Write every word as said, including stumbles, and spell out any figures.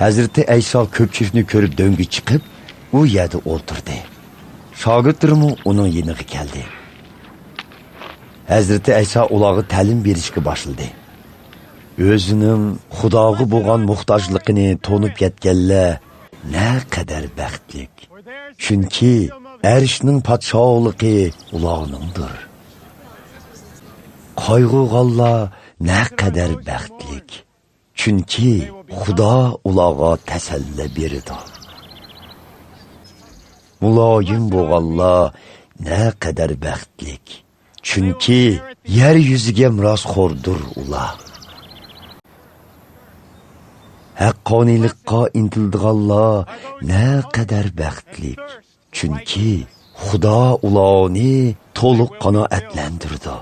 ھەزرىتى ئەيسا كۆپچىلىكنى كۆرۈپ دۆڭگە چىقىپ، ئۇ يەردە ئولتۇردى. شاگىرتلىرىمۇ ئۇنىڭ يېنىغا كەلدى. ھەزرىتى ئەيسا ئۇلارغا تەلىم بېرىشكە باشلىدى. ئۆزىنىڭ خۇداغا بولغان موھتاجلىقىنى تونۇپ يەتكەنلەر نەقەدەر بەختلىك! چۈنكى ئەرشنىڭ پادىشاھلىقى ئۇلارنىڭدۇر. قايغۇرغانلار نەقەدەر بەختلىك! چۈنكى خۇدا ئۇلارغا تەسەللى بېرىدۇ. مۇلايىم بولغانلار نەقەدەر بەختلىك! چۈنكى يەر يۈزىگە مىراسخوردۇر ئۇلار. ھەققانىيلىققا ئىنتىلىدىغانلار نەقەدەر بەختلىك! چۈنكى خۇدا ئۇلارنى تولۇق قانائەتلەندۈرىدۇ.